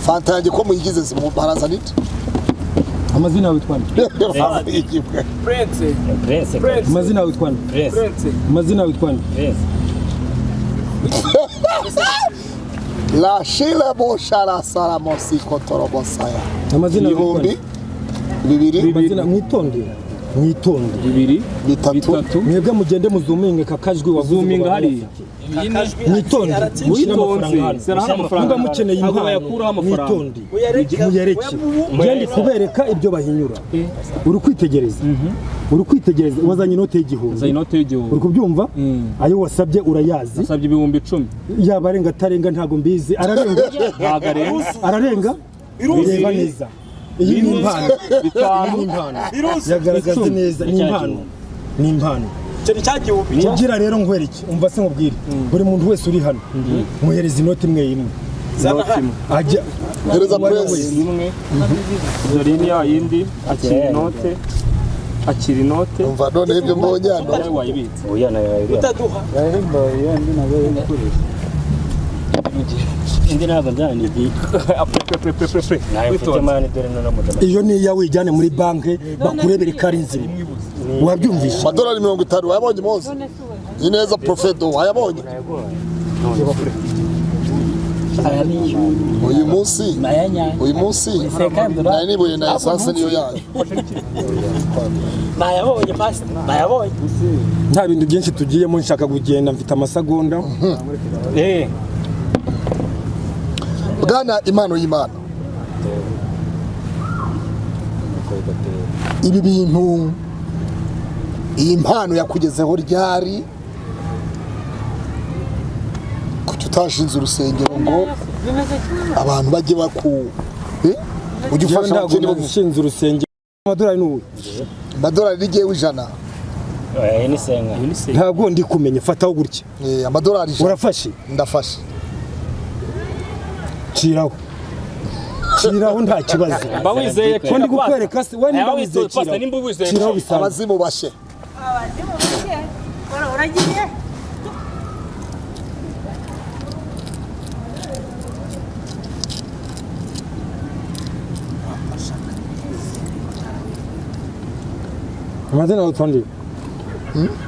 Fanta yanjye ko muyigize zimubarazana ite? Amazina yawe witwa nde? Prince. Prince. Prince. Amazina yawe witwa nde? Prince. Amazina yawe witwa nde? Prince. La shila boshara saramosi kotorobosaya. Amazina yawe witwa nde? 2000 Amazina mwitonde. Mwitonde. 2 3 Mwebwe mugende muzuminge kakajwi wavuze. Zuminga hariya. Mwitonde. Mwitonze. Sera amafaranga. Niba mukeneye impano bayakuraho amafaranga. mwitonde. Muyareke. Ngende kubereka ibyo bahinyura. Uri kwitegereza. Uri kwitegereza wazanye inote y'igihumbi. Wazanye inote y'igihumbi. Uri kubyumva? Ayo wasabye urayazi. Wasabye 10,000. Yaba arenga atarenga ntago mbizi. Ararenga. Ntago arenga. Ararenga? Reba neza. Iyi ni impano. Ni impano. Yagaragaze neza ni impano. Ni impano. Kugira rero nkwereke umva se nkubwire buri muntu wese uri hano muhereza inoti imwe imwe. Ajya hereza press imwe. Dore ni ya yindi akira inote. Akira inote. Umva none ibyo mbonye hano. Wayibitse. Oya nayo yayibitse. Utaduha. Indi ntabwo nzanigiye. Pre. Nayo mfite mani dore no mudama. Iyo ni iya wijyane muri banke bakurebere ko ari nzima. Wabyumvishe? Amadolari 50 wayabonye Mose? Ineza Profedo wayabonye? Uyu munsi nari nibuye na essence niyo yayo. Nayabonye pastor, nayabonye. Nta bintu byinshi tugiyemo nshaka kugenda mfite amasegonda. Bwana impano y'Imana. Ibi bintu iyi mpano yakugezeho ryari? Kuki utashinze urusengero ngo abantu bajye baku ujye ufasha abakene bo gushinza urusengero? Amadolari n'ubu. Amadolari n'igihe w'ijana. Oya ni senga. Ntabwo ndi kumenya fataho gutya. Amadolari 100. Urafashe? Ndafashe. Ciraho. Ciraho nta kibazo. Mba wizeye ko ndi gukwereka se we nimba wizeye ciraho. Nimba wizeye ciraho bisanzwe. Abazimu bashe. Abazimu bashe. Uragiye. Amazina witwa nde?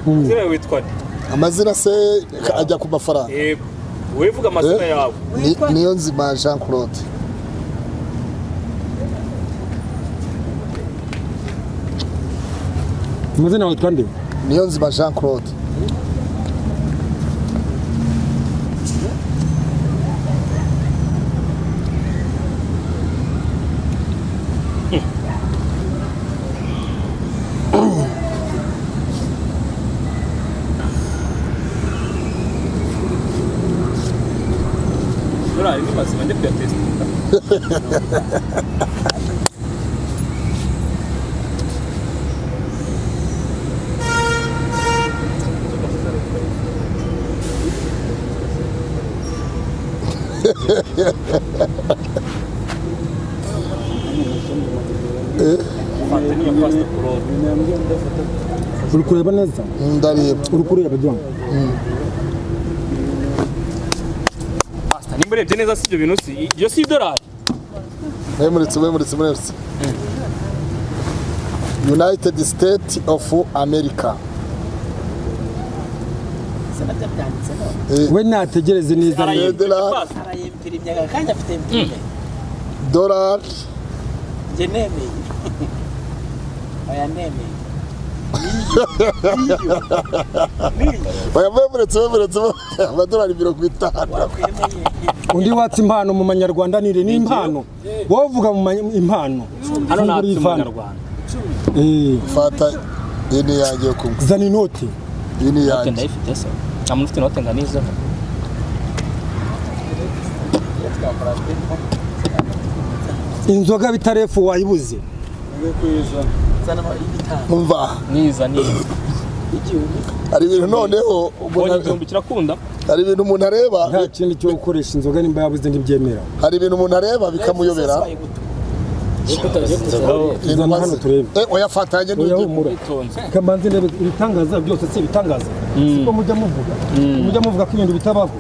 Amazina witwa nde? Amazina se ajya ku mafaranga. Yego. Wivuga amazina yawe. Niyo nzima Jean Claude. Amazina witwa nde? Niyo nzima Jean Claude. Dorari ni mazima ndi kuyatestinga. Uri kureba neza? Ndareba. Uri kureba John? Pastor, nimba urebye neza si ibyo bintu si iyo si idolari. Muretse. United States of America. We nategereze neza. Arayimpirimye kandi afite impirime. Dollar. Nje nemeye. Oya nemeye. Oya muretse amadolari 50. Undi watse impano mu manyarwanda nire ni impano. Wowe uvuga mu impano. Hano natse mu manyarwanda. Fata ini yanjye kumwe. Zana inoti. Ini yanjye. Ndayifite se. Nta muntu ufite inote nganizo. Inzoga bitarefu wayibuze. Umva. Niza. Ari ibintu noneho ubona igihumbi kirakunda. Hari ibintu umuntu areba nta kindi cyo gukoresha inzoga nimba yabuze ntibyemera. Hari ibintu umuntu areba bikamuyobera. Zana hano turebe. Oya fatanye n'undi. Kamanzi ndebe ibitangaza byose si ibitangaza. Siko mujya muvuga. Mujya muvuga ko ibintu bitabaho.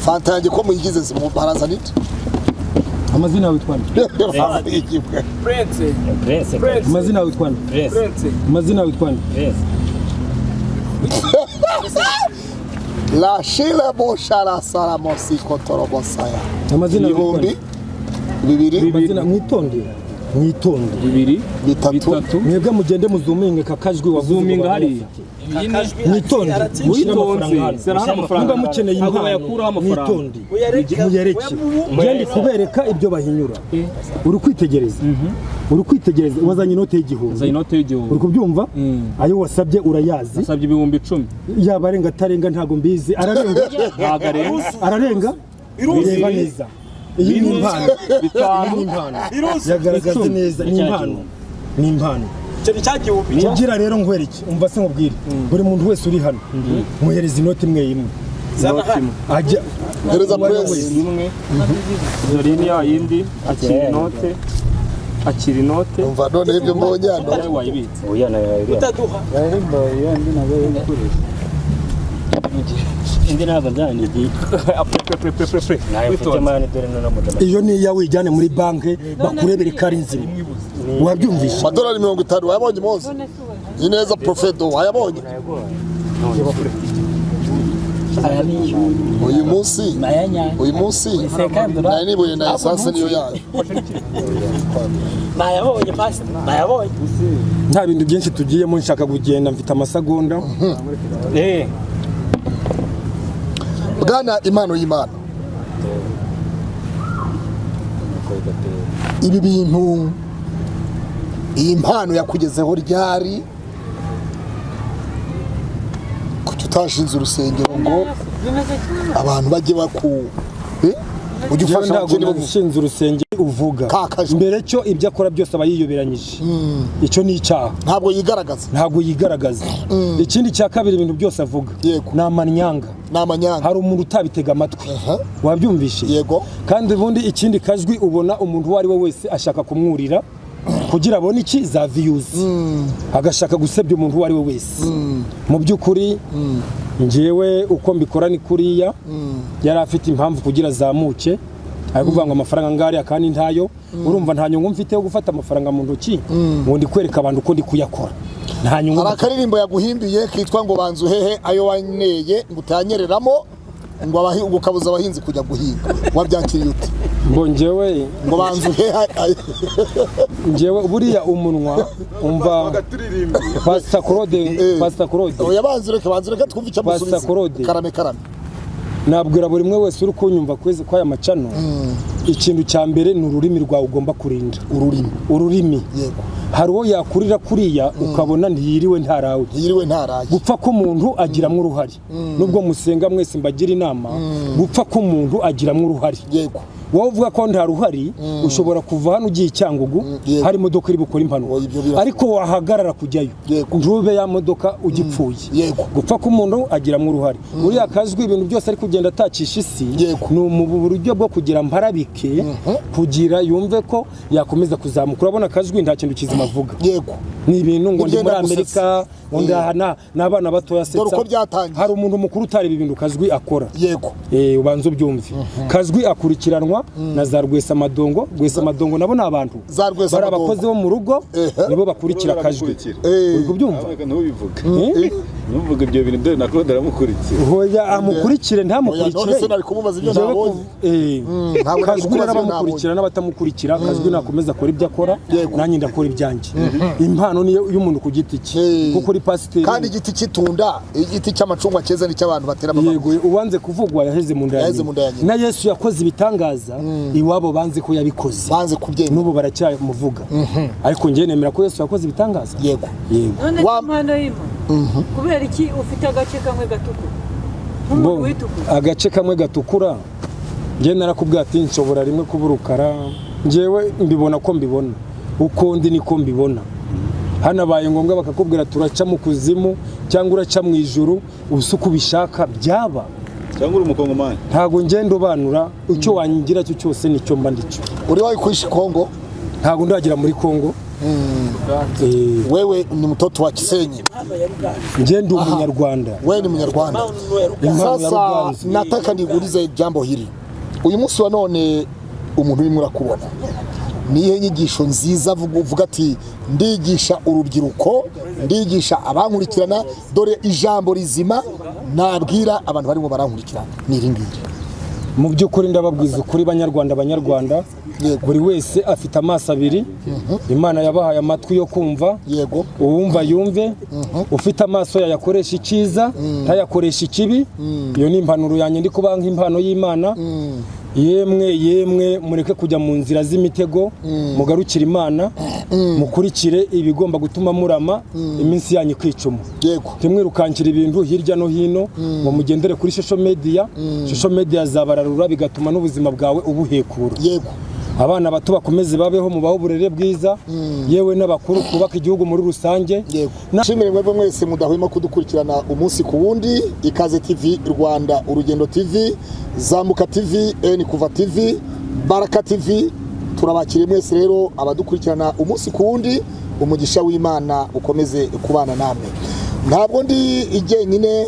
Fanta yanjye ko muyigize baraza nite. Amazina yawe witwa nde? Prince. Prince. Prince. Amazina yawe witwa nde? Prince. Amazina yawe witwa nde? Prince. La shile boshara sara mosiko torobosaya. Amazina yawe witwa nde? 2000 Amazina mwitonde. Mwitonde. 2 3 Mwebwe mugende muzuminge kakajwi wavuze. Zuminga hariya. Mwitonde. Witonze. Zana amafaranga. Niba mukeneye impano mwitonde. Muyareke. Ngende kubereka ibyo bahinyura. Uri kwitegereza. Uri kwitegereza wazanye inote y'igihumbi. Wazanye inote y'igihumbi. Uri kubyumva? Ayo wasabye urayazi. Wasabye 10,000. Yaba arenga atarenga ntago mbizi. Ararenga. Ntago arenga. Ararenga. Reba neza. Iyi ni impano. 5 ni impano. Yagaragaze neza ni impano. Ni impano. Kugira rero nkwereke umva se nkubwire buri muntu wese uri hano muhereza inoti imwe imwe. Ajya hereza Prince imwe. Dore ni ya yindi akira inote. Akira inote. Umva none ibyo mbonye hano. Wayibitse. Oya na utaduha. Indi ntabwo nzani di. Nayo mfite mani dore no mujama. Iyo ni iyawe ijyane muri banke bakurebere ko ari nzima. Wabyumvise? Amadolari 50 wayabonye Mose? Ineza Profeto wayabonye? Uyu munsi nari nibuye na essence niyo yayo. Nayabonye pastor, nayabonye. Nta bintu byinshi tugiyemo nshaka kugenda mfite amasegonda. Bwana impano y'Imana. Ibi bintu iyi mpano yakugezeho ryari? Kuki utashinze urusengero ngo abantu bajye baku ujye ufasha abakene bo gushinza urusengero uvuga mbere cyo ibyo akora byose aba yiyoberanyije. Icyo ni icyaha. Ntabwo yigaragaza. Ntabwo yigaragaza. Ikindi cya kabiri ibintu byose avuga ni amanyanga. Ni amanyanga. Hari umuntu utabitega amatwi. Wabyumvishe? Yego. Kandi ubundi ikindi kajwi ubona umuntu uwo ari we wese ashaka kumwurira kugira abone iki za views. Agashaka gusebya umuntu uwo ari we wese. Mu by'ukuri njyewe uko mbikora ni kuriya yari afite impamvu kugira azamuke. Ari kuvuga ngo amafaranga ngari akandi ntayo. Urumva nta nyungu mfite yo gufata amafaranga mu ntoki ngo ndi kwereka abantu uko ndi kuyakora. Nta nyungu. Hari akaririmbo yaguhimbiye kitwa ngo banzu hehe ayo waneye ngo utanyereramo ngo ukabuza abahinzi kujya guhinga. Wabyakiriye ute? Ngo njyewe ngo banzu hehe njyewe buriya umunwa umva Pastor Claude, Pastor Claude. Oya banzu reka twumve icyo amusubiza. Pastor Claude. Karame karame. Nabwira buri mwe wese uri kunyumva kwezi kwa aya macano ikintu cya mbere ni ururimi rwawe ugomba kurinda. Ururimi. Yego. Hari uwo yakurira kuriya ukabona ntiyiriwe ntarawe. Ntiyiriwe ntaraye. Gupfa k'umuntu agiramwe uruhari. Nubwo musenga mwese mbagira inama, gupfa k'umuntu agiramwe uruhari. Yego. Wowe uvuga ko nta ruhari ushobora kuva hano ugiye Cyangugu hari imodoka iri bukora impanuka ariko wahagarara kujyayo ntube ya modoka ugipfuye. Gupfa k'umuntu agiramwe uruhari. Uriya kajwi ibintu byose ari kugenda atakisha isi ni mu buryo bwo kugira mparabike kugira yumve ko yakomeza kuzamuka. Urabona kajwi nta kintu kizima avuga. Yego. Ni ibintu ngo ndi muri Amerika ngo ndahana n'abana batoya setsa. Hari umuntu mukuru utari ibi bintu kajwi akora. Yego. Ubanza ubyumve. Kajwi akurikiranwa na za Rwesamadongo. Rwesamadongo nabo ni abantu bari abakozi bo mu rugo nibo bakurikira kajwi. Uri kubyumva? Ntubivuge. Ntubivuge ibyo bintu dore na Claude aramukurikira. Hoya amukurikire ntamukurikire. None se nari kumubaza ibyo nabonye. Kajwi n'abamukurikira n'abatamukurikira Kajwi nakomeza akora ibyo akora nanjye ndakora ibyanjye. Impano niyo y'umuntu ku giti cye kuko uri pasiteri. Kandi igiti cy'itunda, igiti cy'amacungwa cyeza ni cy'abantu batera amababa. Yego, uwanze kuvugwa yaheze mu nda ya nyina. Na Yesu yakoze ibitangaza iwabo banze ko yabikoze. Banze kubyemera. N'ubu baracyamuvuga. Ariko njye nemera ko Yesu yakoze ibitangaza. Yego. Yego. None impano y'Imana. Kubera iki ufite agace kamwe gatukura? Agace kamwe gatukura. Njye narakubwiye ati nshobora rimwe kuburukara. Njyewe mbibona ko mbibona. Uko ndi niko mbibona. Hanabaye ngombwa bakakubwira turaca mu kuzimu cyangwa uraca mu ijuru usuku bishaka byaba. Cyangwa uri umukongomani. Ntago ngendo banura icyo wangira cyo cyose nicyo mba ndicyo. Uri wayi kwishi Kongo? Ntago ndagira muri Kongo. Wewe ni mtoto wa Kisenyi. Njye ndi umunyarwanda. Wewe ni Munyarwanda. Impano ya Sasa Ruganzu. nataka nigulize jambo hili. Uyu munsi wa none umuntu urimo urakubona, nihe nyigisho nziza uvuga ati ndigisha urubyiruko, ndigisha abankurikirana, dore ijambo rizima nabwira abantu barimo barankurikirana ni iri ngiri? Mu by'ukuri ndababwiza ukuri banyarwanda, banyarwanda, Yego. buri wese afite amaso abiri. Imana yabahaye amatwi yo kumva. Yego. Uwumva yumve. Ufite amaso yayakoresha icyiza, ntayakoresha ikibi. Iyo ni impanuro yanjye ndi kubaha nk'impano y'Imana. Yemwe yemwe, mureke kujya mu nzira z'imitego, mugarukire Imana, mukurikire ibigomba gutuma murama iminsi yanyu ikicuma. Yego. Ntimwirukankire ibintu hirya no hino ngo mugendere kuri social media. Social media zabararura, bigatuma n'ubuzima bwawe ubuhekura. Yego. Abana bato bakomeze babeho, mubaho uburere bwiza, yewe n'abakuru, twubake igihugu muri rusange. Yego. Nshimire mwebwe mwese mudahwema kudukurikirana umunsi ku wundi. Ikaze TV Rwanda, Urugendo TV, Zamuka TV, N Kuva TV, Baraka TV, turabakiriye mwese rero abadukurikirana umunsi ku wundi. Umugisha w'Imana ukomeze kubana namwe. Ntabwo ndi jyenyine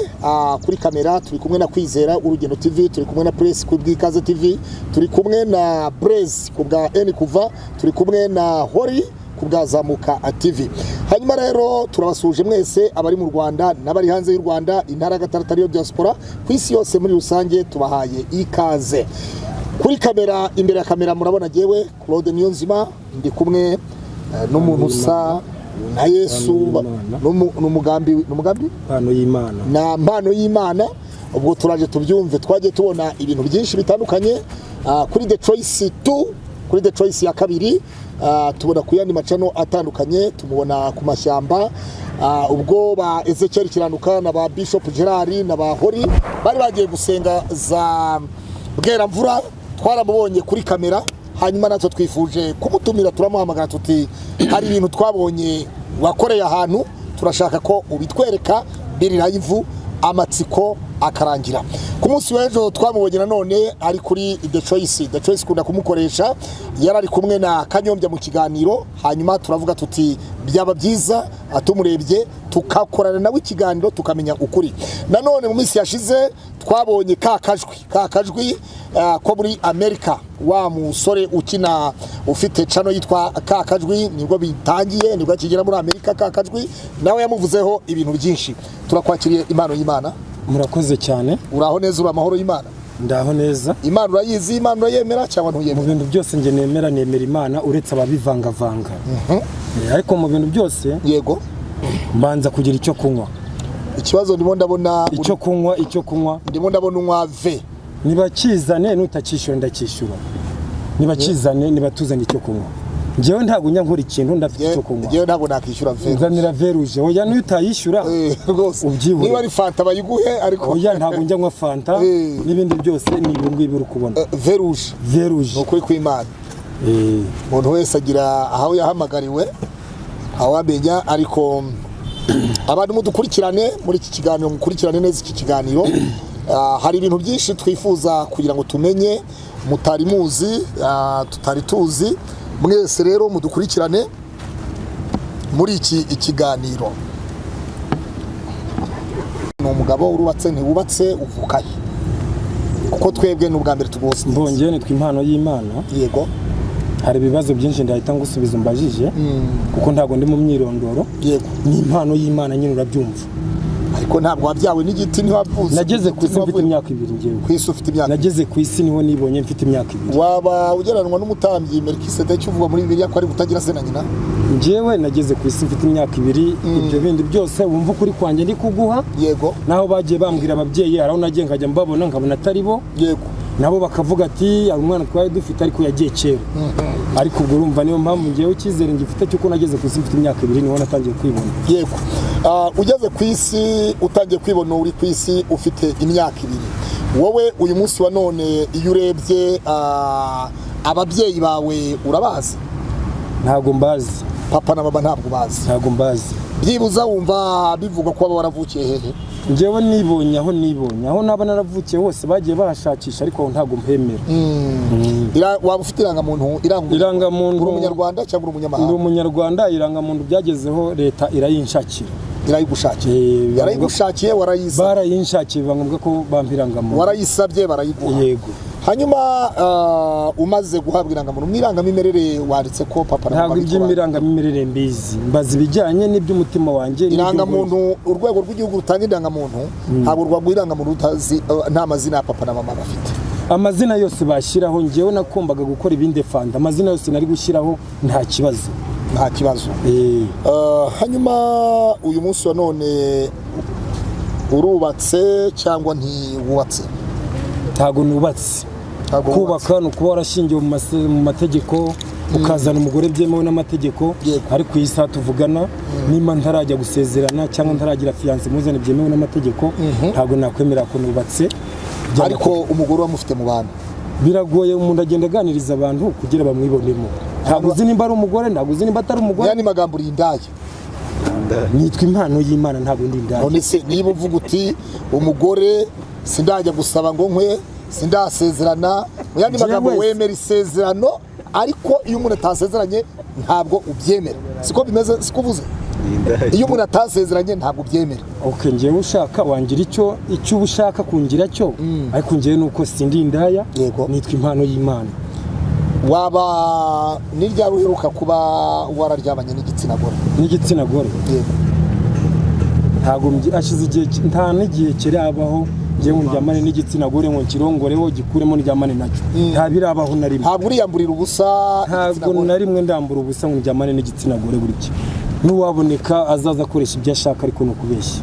kuri kamera, turi kumwe na Kwizera Urugendo TV, turi kumwe na Press ku bw'Ikaze TV, turi kumwe na Blaise ku bwa N Kuva, turi kumwe na Hori ku bwa Zamuka TV. Hanyuma rero turabasuje mwese abari mu Rwanda n'abari hanze y'u Rwanda, intara ya gatandatu ariyo diaspora, ku isi yose muri rusange tubahaye ikaze. Kuri kamera, imbere ya kamera murabona jewe Claude Niyonzima, ndi kumwe n'umuntu usa na Yesu, n'umugambi Impano y'Imana. Na mpano y'Imana. Ubwo turaje tubyumve, twagiye tubona ibintu byinshi bitandukanye kuri The Choice 2, kuri The Choice ya kabiri, tubona ku yandi macano atandukanye, tumubona ku mashyamba, ubwo ba Ezekiel Kiranuka na ba Bishop Gerard na ba Hori bari bagiye gusenga za Bweramvura, twaramubonye kuri kamera. Hanyuma natwe twifuje kumutumira, turamuhamagara tuti hari ibintu twabonye wakoreye ahantu, turashaka ko ubitwereka biri live, amatsiko akarangira. Ku munsi w'ejo twamubonye nanone ari kuri The Choice. The Choice ikunda kumukoresha, yari ari kumwe na Kanyombya mu kiganiro. Hanyuma turavuga tuti byaba byiza atumurebye tukakorana nawe ikiganiro tukamenya ukuri. Nanone mu minsi yashize twabonye ka kajwi ko muri Amerika, wa musore ukina ufite chano yitwa ka kajwi, nibwo bitangiye, nibwo akigera muri Amerika. Ka kajwi nawe yamuvuzeho ibintu byinshi. Turakwakiriye impano y'Imana. Murakoze cyane. Uraho neza, uri amahoro y'Imana? Ndaho neza. Imana urayizi, Imana urayemera cyangwa ntuyemera? Mu bintu byose nge nemera Imana, uretse ababivangavanga. Ariko mu bintu byose yego mbanza kugira icyo kunywa. Ikibazo ndimo ndabona icyo kunywa, ndimo ndabona unywa V. Nibakizane, nutakishyura ndakishyura. Nibakizane, nibatuzane icyo kunywa. Njyewe ntabwo njya nkora ikintu ndafite icyo kunywa. Njyewe ntabwo nakishyura V. Nzanira V rouge. Oya nutayishyura rwose ubyibure. Niba ari fanta bayiguhe, ariko oya ntabwo njya nywa fanta n'ibindi byose ni ibi ngibi uri kubona. V rouge. V rouge. Ni ukuri kw'Imana. Umuntu wese agira aho yahamagariwe, awamenya, ariko abantu mudukurikirane muri iki kiganiro, mukurikirane neza iki kiganiro. Hari ibintu byinshi twifuza kugira ngo tumenye mutari muzi, tutari tuzi. Mwese rero mudukurikirane muri iki ikiganiro. Ni umugabo urubatse ntiwubatse, uvukaye? Kuko twebwe n'ubwa mbere tugose. Mbongeye nitwa impano y'Imana. Yego. Hari ibibazo byinshi ndahita ngusubiza umbajije, kuko ntabwo ndi mu myirondoro. Yego. Ni impano y'Imana nyine, urabyumva. Ariko ntabwo wabyawe n'igiti, ntiwavutse. Nageze ku isi mfite imyaka 2 ngewe. Ku isi ufite imyaka? Nageze ku isi niho nibonye mfite imyaka 2. Waba ugereranwa n'umutambyi Melkisedeki uvugwa muri Bibiliya ko ari gutagira se na nyina? Ngewe nageze ku isi mfite imyaka 2. Ibyo bindi byose wumva ukuri kwanjye ndi kuguha. Yego. Naho bagiye bambwira ababyeyi, hari aho nagiye nkajya mbabona nkabona atari bo. Yego. Nabo bakavuga ati hari umwana twari dufite ariko yagiye kera. Ariko ubwo urumva niyo mpamvu ngewe icyizere ngifite cy'uko nageze ku isi mfite imyaka 2 niho natangiye kwibona. Yego. Ugeze ku isi utangiye kwibona, uri ku isi ufite imyaka 2. Wowe uyu munsi wa none iyo urebye ababyeyi bawe urabazi? Ntabwo mbazi. Papa na mama ntabwo bazi? Ntabwo mbazi. Byibuza wumva bivugwa ko baba waravukiye hehe? Njyewe nibonye aho nibonye, aho naba naravukiye hose bagiye bahashakisha, ariko ntabwo mpemera. Waba ufite irangamuntu iranga Irangamuntu- uri umunyarwanda cyangwa uri Ndi umunyamahanga? umunyarwanda. Irangamuntu byagezeho leta irayinshakira. Irayigushakiye? Yarayigushakiye, warayisabye? Barayinshakiye, biba ngombwa ko bampa irangamuntu. Warayisabye barayiguha? Yego. Hanyuma umaze guhabwa irangamuntu, mu irangamimerere wanditse ko papa na Ntabwo mama bitwa bande? iby'imirangamirire mbizi, mbaza ibijyanye n'iby'umutima wanjye n'iby'ubwenge. Irangamuntu, urwego rw'igihugu rutanga indangamuntu ntabwo rwaguha irangamuntu utazi nta mazina ya papa na mama bafite. Amazina yose bashyiraho, njyewe nakumbaga gukora ibindi fanda, amazina yose nari gushyiraho nta kibazo. Nta kibazo. Hanyuma uyu munsi wa none urubatse cyangwa ntiwubatse? Ntabwo nubatse. Ntabwo wubatse. Kubaka ni ukuba warashingiwe mu mategeko, ukazana umugore byemewe n'amategeko. Ariko iyi saha tuvugana, nimba ntarajya gusezerana cyangwa ntaragira fiyanse muzane byemewe n'amategeko, ntabwo nakwemera ko nubatse. Ariko umugore wamufite mu bantu? Biragoye, umuntu agenda aganiriza abantu kugira bamwibonemo. Ntabwo uzi nimba ari umugore, ntabwo uzi nimba atari umugore. Yani magambo uri indaya? Nitwa impano y'Imana, ntabwo ndi indaya. None se niba uvuga uti umugore sindajya gusaba ngo nkwe, sindasezerana, mu yandi Njyewe magambo wese. wemera isezerano, ariko iyo umuntu atasezeranye ntabwo ubyemera, siko bimeze? Siko uvuze? Iyo umuntu atasezeranye ntabwo ubyemera. Okay, njyewe ushaka wangira icyo uba ushaka kungira cyo, ariko njyewe nuko sindi indaya. Yego. Nitwa impano y'Imana. Waba ni ryari uheruka kuba wararyamanye n'igitsina gore? N'igitsina gore? Yego. Ntabwo ashize igihe nta n'igihe kirabaho njyewe ngo ndyamane n'igitsina gore, ngo nkirongoreho gikuremo ndyamane nacyo, nta birabaho na rimwe. Ntabwo uriyamburira ubusa igitsina Ntabwo gore? na rimwe ndambura ubusa ngo ndyamane n'igitsina gore. Burya n'uwaboneka azaza akoresha ibyo ashaka, ariko ni ukubeshya.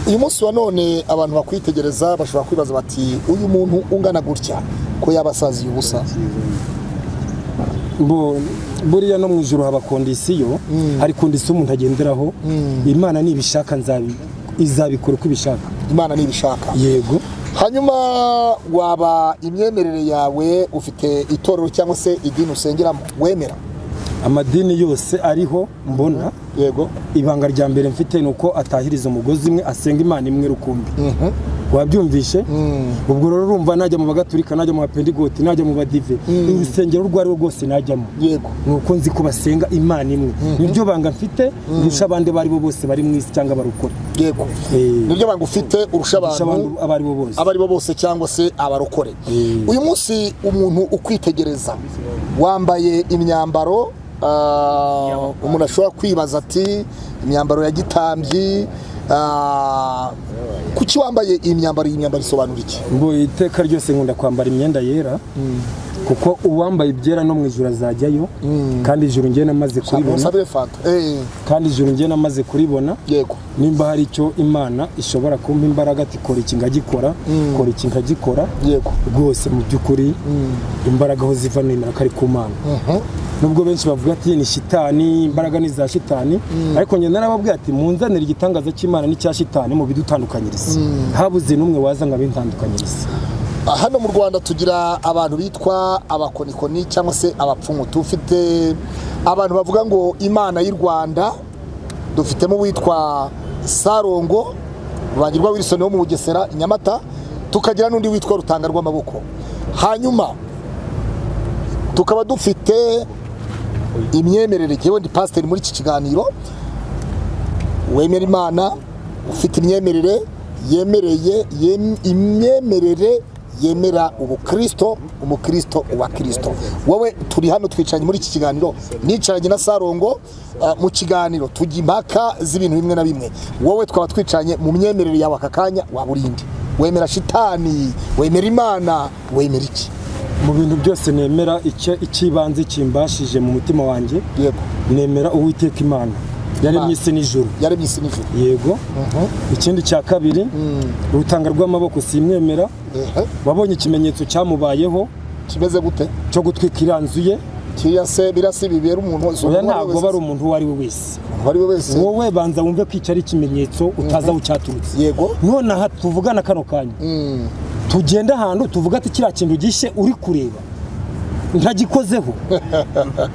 Uyu munsi wa none abantu bakwitegereza bashobora kwibaza bati uyu muntu ungana gutya ko yaba asaziye ubusa? Buriya no mu ijuru haba kondisiyo, hari kondisiyo umuntu agenderaho. Imana nibishaka izabikora uko ibishaka. Imana nibishaka. Yego. Hanyuma waba imyemerere yawe, ufite itorero cyangwa se idini usengeramo wemera? Amadini yose ariho mbona. Yego. Ibanga rya mbere mfite ni uko atahiriza umugozi umwe, asenga Imana imwe rukumbi. Wabyumvishe? Ubwo rero urumva najya mu bagaturika, najya mu bapendigoti, najya mu badive, urusengero urwo ari rwo rwose najyamo, Yego. ni uko nzi ko basenga Imana imwe. Niryo banga mfite ndusha abandi abo ari bo bose bari mu isi cyangwa barukora. Yego. Niryo banga ufite urusha Ndusha abantu abandi abo ari bo bose. Abo ari bo bose cyangwa se abarokore. Uyu munsi umuntu ukwitegereza wambaye imyambaro, umuntu ashobora kwibaza ati imyambaro ya gitambyi, kuki wambaye iyi myambaro? Iyi myambaro isobanura iki? Ngo iteka ryose nkunda kwambara imyenda yera, kuko uwambaye ibyera no mu ijuru azajyayo, kandi ijuru njye namaze kuribona. Musabire fanta. Kandi ijuru njye namaze kuribona. Yego. Nimba hari icyo Imana ishobora kumpa imbaraga ati kora iki nkagikora, kora iki nkagikora. Yego. Rwose mu by'ukuri imbaraga aho ziva nemera ko ari ku Mana. Nubwo benshi bavuga ati ni shitani, imbaraga ni za shitani, ariko njye narababwiye ati munzanire igitangaza cy'Imana n'icya shitani mu bidutandukanyirize. Habuze n'umwe waza ngo abintandukanyirize. Hano mu Rwanda tugira abantu bitwa abakonikoni cyangwa se abapfumu. Dufite abantu bavuga ngo Imana y'u Rwanda, dufitemo uwitwa Sarongo Rurangirwa Wilson wo mu Bugesera i Nyamata, tukagira n'undi witwa Rutanga rw'amaboko. Hanyuma tukaba dufite imyemerere. Jyewe ndi pasiteri muri iki kiganiro, wemera Imana, ufite imyemerere yemereye imyemerere yemera ubukristo, umukristo wa Kristo. Wowe turi hano twicaranye muri iki kiganiro, nicaranye na Sarongo mu kiganiro tujya impaka z'ibintu bimwe na bimwe. Wowe twaba twicaranye mu myemerere yawe aka kanya, waba urinde? Wemera shitani, wemera Imana, wemera iki? Mu bintu byose nemera, icy'ibanze kimbashije mu mutima wanjye, Yego. nemera Uwiteka Imana yaremye isi n'ijuru. Yaremye isi n'ijuru. Yego. Ikindi cya kabiri, urutanga rw'amaboko simwemera. Wabonye ikimenyetso cyamubayeho? Kimeze gute? Cyo gutwika iranzu ye. Kiriya se birasi bibera umuntu wese? Oya, ntabwo bari umuntu uwo ari we wese. Uwo ari we wese. Wowe banza wumve ko icyo ari ikimenyetso utazi aho cyaturutse. Yego. None aha tuvugana kano kanya, tugenda ahantu tuvuga ati kiriya kintu gishe uri kureba ntagikozeho,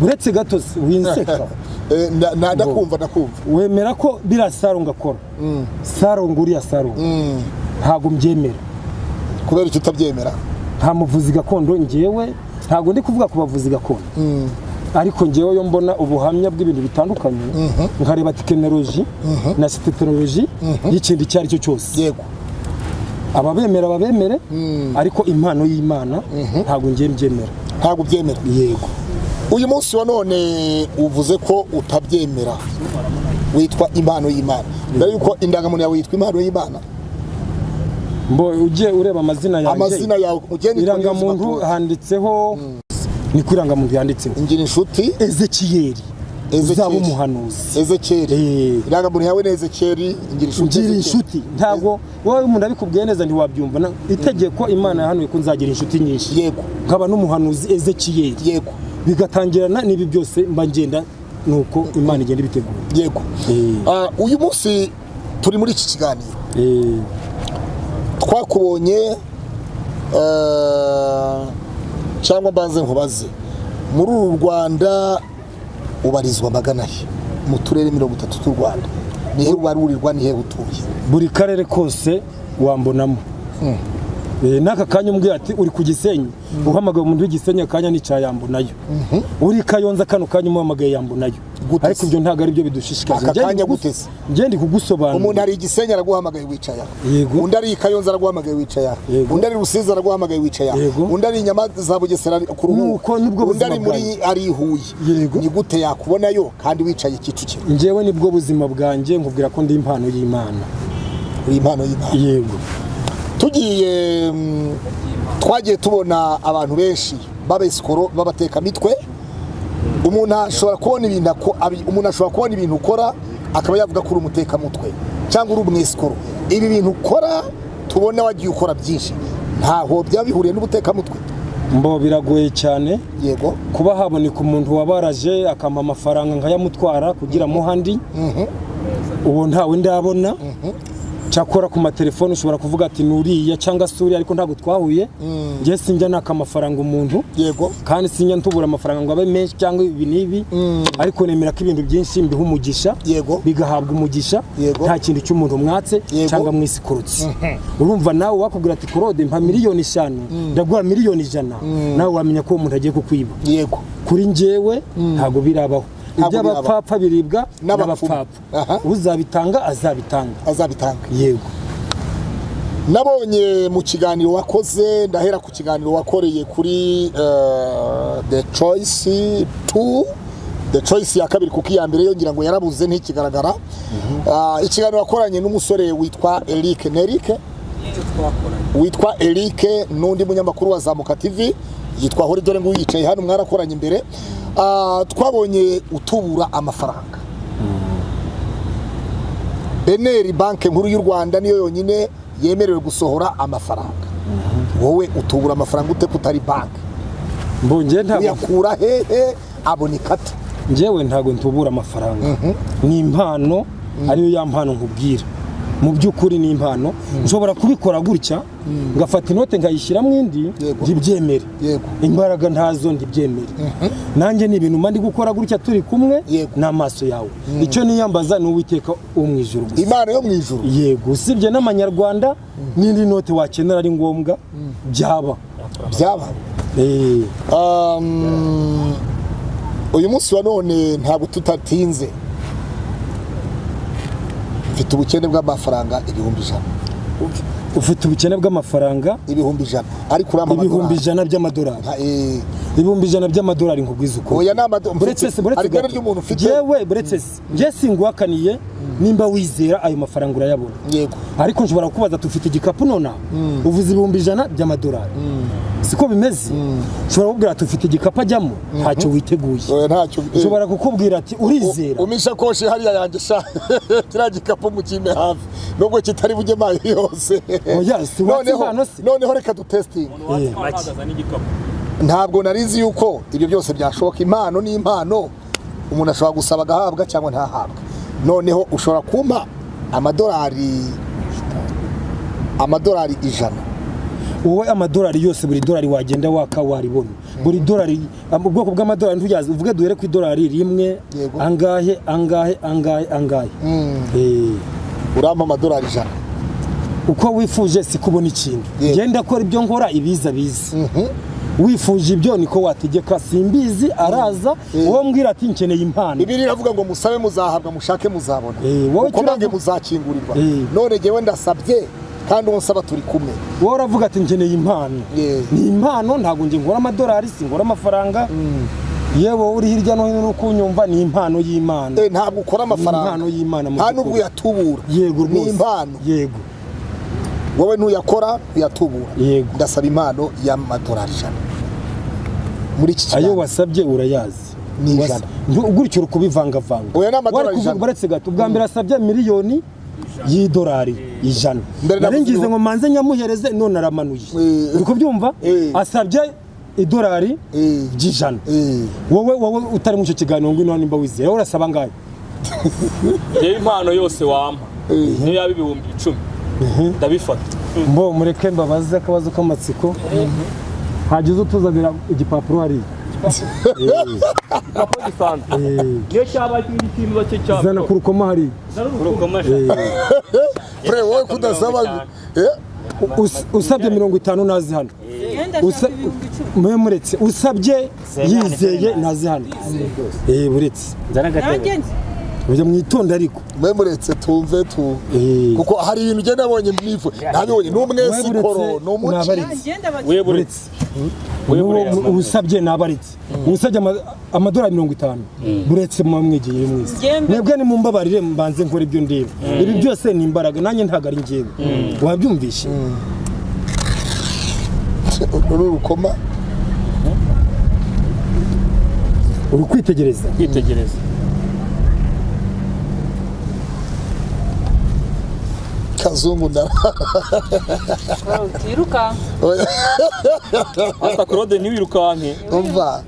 uretse gato winseka. Ndakumva, ndakumva. Wemera ko biriya Sarongo akora? Sarongo uriya Sarongo ntabwo mbyemera. Kubera icyo utabyemera? Nta muvuzi gakondo ngewe Ntabwo ndi kuvuga ku bavuzi gakondo, ariko ngewe yo mbona ubuhamya bw'ibintu bitandukanye, nkareba tekinoloji na tekinoloji y'ikintu icyo ari cyo cyose. Yego. Ababemera babemere, ariko impano y'Imana ntabwo ngiye mbyemera. Ntabwo ubyemera? Yego. Uyu munsi wa none uvuze ko utabyemera, witwa impano y'Imana. Mbere yuko indangamuntu yawe yitwa impano y'Imana, Mbo ugiye ureba amazina yanjye, amazina yawe ugenda irangamuntu handitseho, ni ku irangamuntu yanditseho Ngira inshuti Ezekiyeli, uzaba umuhanuzi. Ezekiyeli. Irangamuntu yawe ni Ezekiyeli ngira inshuti. Ngira inshuti, ntabwo wowe umuntu abikubwiye neza ntiwabyumva. Itegeko Imana yahanuye ko nzagira inshuti nyinshi. Yego. Nkaba n'umuhanuzi Ezekiyeli. Yego. Bigatangirana n'ibi byose mba ngenda nuko Imana igenda ibitegura. Yego. Uyu munsi turi muri iki kiganiro. Twakubonye cyangwa mbanze nkubaze, muri uru Rwanda ubarizwa magana he? Mu turere 30 tw'u Rwanda nihe ubarurirwa, nihe utuye? Buri karere kose wambonamo. N'aka kanya umbwiye ati uri ku Gisenyi, uhamagaye umuntu w'Igisenyi akanya nicayambonayo. Uri Kayonza kano kanya umuhamagaye yambonayo. Ariko ibyo ntabwo ari byo bidushishikaje. Aka kanya gutese ngiye ndi kugusobanurira. Umuntu ari Igisenyi araguhamagaye wicaya. Yego. Undi ari Kayonza araguhamagaye wicaya. Undi ari Rusizi araguhamagaye wicaya. Undi ari Nyamata za Bugesera ku Ruhuku. Undi ari muri ari Huye. Ni gute yakubonayo kandi wicaye Kicukiro? Njyewe nibwo buzima bwanjye, nkubwira ko ndi impano y'Imana. Uri impano y'Imana. Yego. Tugiye twagiye tubona abantu benshi babesikoro babateka mitwe. Umuntu ashobora kubona ibintu umuntu ashobora kubona ibintu ukora akaba yavuga ko uri umuteka mutwe cyangwa uri umwesikoro. Ibi bintu ukora tubona wagiye ukora byinshi, ntaho byabihuriye n'ubuteka mutwe. Mbo biragoye cyane. Yego. Kuba haboneka umuntu wabaraje akampa amafaranga nkayamutwara kugira muhandi, uwo ntawe ndabona. Cyakora ku matelefone ushobora kuvuga ati nuriya cyangwa suri, ariko ntabwo twahuye. Ngiye sinjya naka amafaranga umuntu. Yego. Kandi sinjya ntubura amafaranga ngo abe menshi cyangwa ibi nibi. Ariko nemera ko ibintu byinshi mbiha umugisha. Yego. Bigahabwa umugisha. Yego. Nta kintu cy'umuntu mwatse cyangwa mwisikorotse. Urumva nawe wakubwira ati Claude mpa miliyoni 5 ndaguha miliyoni 100, nawe wamenya ko umuntu agiye kukwiba. Yego. Kuri njyewe ntabwo birabaho. Iby'abapfapfa biribwa n'abapfapfa. Uzabitanga azabitanga. Azabitanga. Yego. Nabonye mu kiganiro wakoze, ndahera ku kiganiro wakoreye kuri The Choice 2, The Choice ya kabiri kuko iya mbere yongira ngo yarabuze ntikigaragara. Ikiganiro wakoranye n'umusore witwa Eric Nerike, witwa Eric n'undi munyamakuru wa Zamuka TV yitwa Horidore, ngo yicaye hano mwarakoranye imbere. Twabonye utubura amafaranga. BNR banke nkuru y'u Rwanda niyo yonyine yemerewe gusohora amafaranga. Wowe utubura amafaranga ute kutari banke? Mbonye ntabwo uyakura hehe, aboneka ate? Njyewe ntago ntubura amafaranga. Ni impano, ariyo ya mpano nkubwira. Mu by'ukuri ni impano. Nshobora kubikora gutya ngafata inote nkayishyiramo indi ntibyemere. Imbaraga ntazo ntibyemere. Nanjye ni ibintu mba ndi gukora gutya turi kumwe n'amaso yawe. Icyo niyambaza ni Uwiteka wo mu ijuru gusa. Imana yo mu ijuru. Yego, usibye n'amanyarwanda n'indi note wakenera ari ngombwa byaba. Byaba. Uyu munsi wa none ntabwo tutatinze. Mfite ubukene bw'amafaranga 100,000. Ufite ubukene bw'amafaranga 100,000, ariko urampa 100,000 by'amadolari. 100,000 by'amadolari nkubwiza uko. Oya n'amadolari. Ariko ryo umuntu ufite. Jewe buretse se, nje singuhakaniye nimba wizera ayo mafaranga urayabona. Yego. Ariko nshobora kubaza tufite igikapu nona uvuze 100,000 by'amadolari. Siko bimeze. Nshobora kukubwira ati ufite igikapu ajyamo ntacyo witeguye. Oya ntacyo. Nshobora kukubwira ati urizera. Umisha koshi hariya yanjye sha. Kira gikapu mukime hafi. Nubwo kitari bujye mayo yose. Oya si watsi se. Noneho reka dutesting. Ntabwo narizi yuko ibyo byose byashoboka. Impano ni impano, umuntu ashobora gusaba agahabwa cyangwa ntahabwa. Noneho ushobora kumpa amadolari 100. Wowe amadolari yose buri dolari wagenda waka waribona. Buri dolari ubwoko bw'amadolari ntuyazi, uvuge duhere ku idolari rimwe angahe angahe angahe angahe. Urampa amadolari 100. Uko wifuje si kubona ikintu. Genda kora ibyo nkora ibiza biza. Wifuje ibyo niko wategeka, simbizi araza wowe mbwira ati nkeneye impano. Bibiliya iravuga ngo musabe muzahabwa, mushake muzabona, wowe mukomange muzakingurirwa. None jyewe ndasabye kandi uwo nsaba turi kumwe. Wowe uravuga ati nkeneye impano. Ni impano, ntabwo nge nkora amadolari, sinkora amafaranga. Yewe uri hirya no hino kunyumva, ni impano y'Imana. Ntabwo ukora amafaranga, impano y'Imana, nta nubwo uyatubura. Yego rwose ni impano. Yego wowe ntuyakora, uyatubura. Yego ndasaba impano y'amadolari 100 muri iki kiganiro. Ayo wasabye urayazi ni 100. Gutyo uri kubivangavanga. Oya ni amadolari 100. Baretse gato, ubwa mbere asabye miliyoni y'idolari 100. Nari ngize ngo manze nyamuhereze none aramanuye. Uri kubyumva? Asabye idolari 100. Wowe utari mu cyo kiganiro ngwino nimba wizeye, wowe urasaba ngayo? Yewe impano yose wampa niyo yaba 10,000 ndabifata. Mbo mureke mbabaze akabazo k'amatsiko. Hagize utuzanira igipapuro hariya. Igipapuro gisanzwe. Niyo cyaba cy'igitindo cye cyaba. Zana ku rukoma hariya. Kurukoma. Pre wowe kudasaba. Usabye 50 nazi hano. Muretse usabye yizeye nazi hano. Buretse. Nzana agatebe. Ujya mwitonda ariko. Muretse tumve tu. Kuko hari ibintu ugenda nabonye mwifu. Nabibonye n'umwe sikoro n'umuci. We buretse. Usabye nabaritse. Usabye amadolari 50. Buretse mwamwegeye mwese. Mwebwe ni mumbabarire mbanze nkora ibyo ndeba. Ibi byose ni imbaraga nanjye ntago ari njyewe. Wabyumvishe? Uru rukoma. Uri kwitegereza? Kwitegereza. Kazungu ndara. Utiruka. Pastor Claude ntiwirukanke. Umva.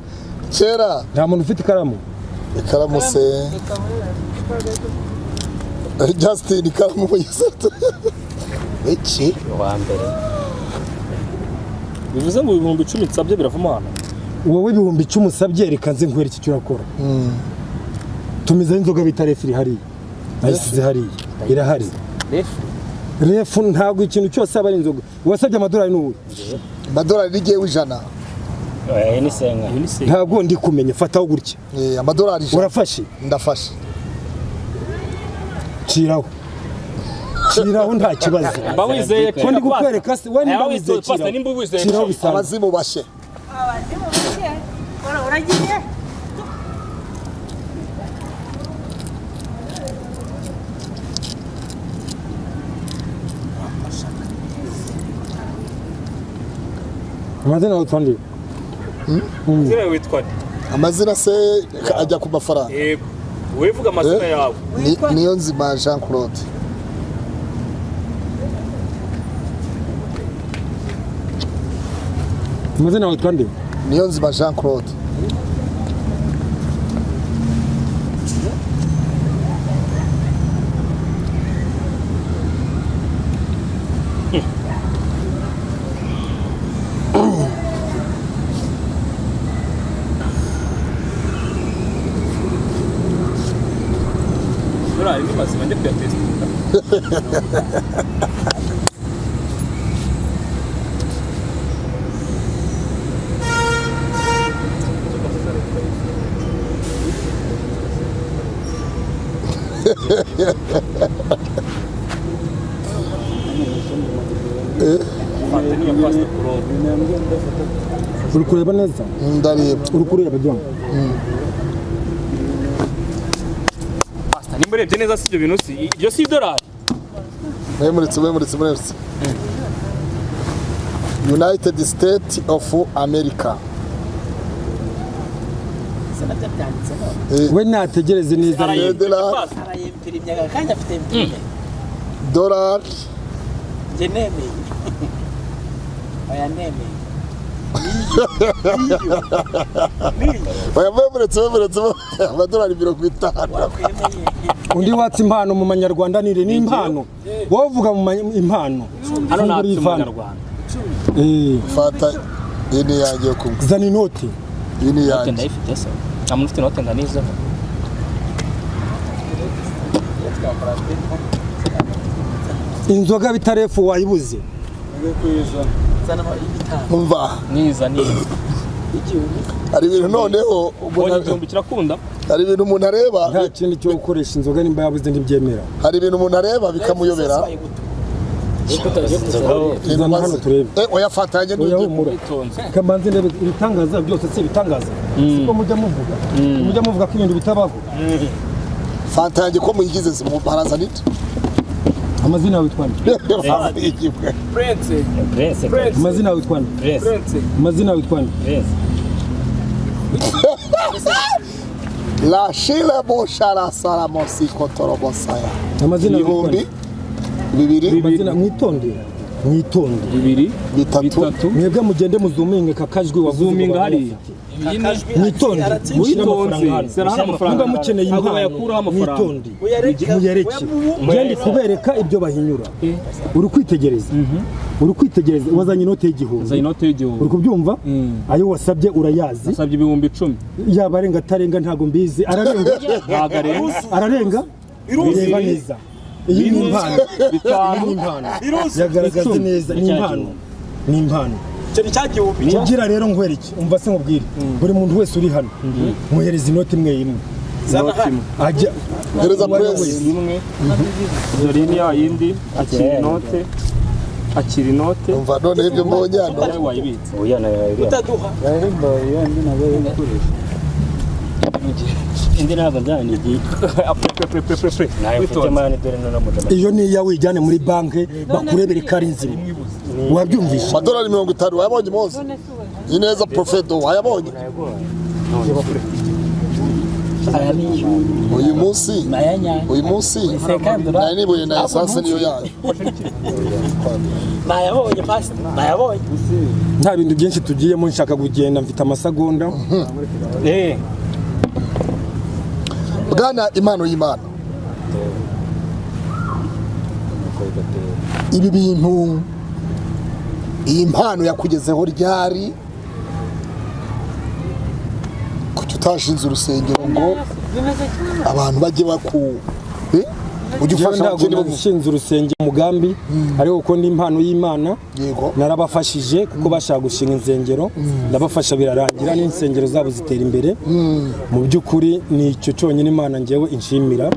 Kera nta muntu ufite ikaramu. Ikaramu se. Justin ikaramu yisatu. Iki wa mbere. Bivuze ngo 10,000 nsabye biravuma hano. Wowe 10,000 usabye reka nze nkwereke icyo urakora. Tumiza inzoga bita refri hariya. Nayisize hariya. Irahari. Refu ntabwo ikintu cyose aba ari inzoga. Wasabye amadolari n'ubu. Amadolari ni jewe 100. Oya ni senga. Ntabwo ndi kumenya, fataho gutya. Amadolari 100. Urafashe? Ndafashe. Ciraho. Ciraho nta kibazo. Mba wizeye ko ndi kukwereka se we nimba wizeye ciraho. Nimba wizeye ciraho bisanzwe. Abazimu bashe. Abazimu bashe. Uragiye? Amazina witwa nde? Amazina witwa nde? Amazina se ajya ku mafaranga. Yego. Wivuga amazina yawe. Niyo nzima Jean Claude. Amazina witwa nde? Niyo nzima Jean Claude. Uri kureba neza? Ndareba. Uri kureba John? Pastor, nimba urebye neza si ibyo bintu si ibyo si idolari. Muretse. United States of America. We nategereze neza. Kandi afite imprime. Dollar. Nje nemeye. Oya nemeye. Oya muretse amadolari 50. Undi watse impano mu manyarwanda nire ni impano. Wowe uvuga mu impano. Hano natse mu manyarwanda. Fata ini yanjye kumwe. Zana inoti. Ini yanjye. Ndayifite se. Nta muntu ufite inote nganizeho. Inzoga bitarefu wayibuze. Umva niza niza hari ibintu noneho ubonye igihumbi kirakunda. Hari ibintu umuntu areba nta kindi cyo gukoresha inzoga nimba yabuze ntibyemera. Hari ibintu umuntu areba bikamuyobera. Tuzana hano turebe. Oya fatanye n'undi kamanze ndebe ibitangaza byose se ibitangaza siko mujya muvuga mujya muvuga ko ibintu bitabaho. Fatanye ko muyigize mu baraza nite. Amazina yawe twande. Prince. Prince. Amazina yawe twande. Prince. Amazina yawe twande. Prince. La shila boshara saramosi kotorobosaya. Amazina yawe bibiri. Amazina mwitonde. Mwitonde. Bibiri. Bitatu. Mwebwe mugende muzuminge kakajwi wazuminga hariya. Mwitonde. Mwitonze. Sera amafaranga. Niba mukeneye impano mwitonde. Muyareke. Ngende kubereka ibyo bahinyura. Uri kwitegereza. Uri kwitegereza wazanye inote y'igihumbi. Wazanye inote y'igihumbi. Uri kubyumva? Ayo wasabye urayazi. Wasabye ibihumbi 10. Yaba arenga atarenga ntago mbizi. Ararenga. Ntago arenga. Ararenga. Reba neza. Iyi ni impano. Iyi ni impano. Yagaragaza neza ni impano. Ni impano. Kugira rero nkwereke umva se nkubwire buri muntu wese uri hano muhereza inoti imwe imwe ajya hereza press imwe dore ni ya yindi akira inote akira inote umva none ibyo mbonye hano wayibitse oya na utaduha indi ntabwo nzanigiye iyo ni iyawe ijyane muri banki bakurebere ko ari nzima wabyumvise amadolari 50 wayabonye mose ineza profeto wayabonye uyu munsi nari nibuye na esanse niyo yayo nayabonye pasi nayabonye nta bintu byinshi tugiyemo nshaka kugenda mfite amasegonda. Bwana impano y'Imana ibi bintu iyi mpano yakugezeho ryari kuki utashinze urusengero ngo abantu bajye baku ujye ufasha abakene bo gushinza urusengero umugambi ariko kuko ndi impano y'Imana narabafashije kuko bashaka gushinga insengero ndabafasha birarangira n'insengero zabo zitera imbere. Mu by'ukuri ni icyo cyonyine Imana ngewe inshimira.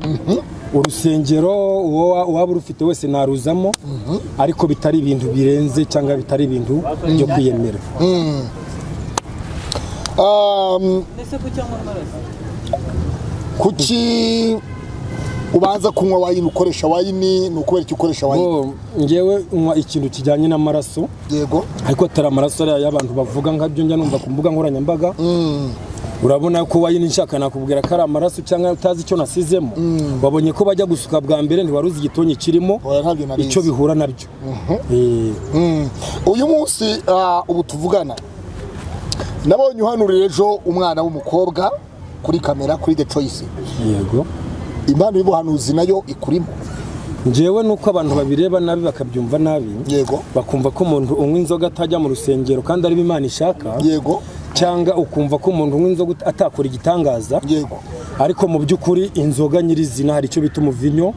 Urusengero uwaba urufite wese naruzamo ariko bitari ibintu birenze cyangwa bitari ibintu byo kwiyemera. Kuki ubanza kunywa wayini ukoresha wayini ni ukubera icyo ukoresha wayini? Ngewe unywa ikintu kijyanye n'amaraso. Yego. Ariko atari amaraso ariya y'abantu bavuga nkabyo njya numva ku mbuga nkoranyambaga. Urabona ko wayini nshaka nakubwira ko ari amaraso cyangwa utazi icyo nasizemo. Wabonye ko bajya gusuka bwa mbere ntiwaruzi igitonyi kirimo icyo bihura nabyo. Uyu munsi ubu tuvugana nabonye uhanurira ejo umwana w'umukobwa kuri kamera kuri The Choice. Yego. Impano y'ubuhanuzi nayo ikurimo. Njewe nuko abantu babireba nabi bakabyumva nabi. Yego. Bakumva ko umuntu unywa inzoga atajya mu rusengero kandi ari Imana ishaka. Yego. Cyangwa ukumva ko umuntu unywa inzoga atakora igitangaza. Yego. Ariko mu by'ukuri inzoga nyirizina hari icyo bita umuvinyo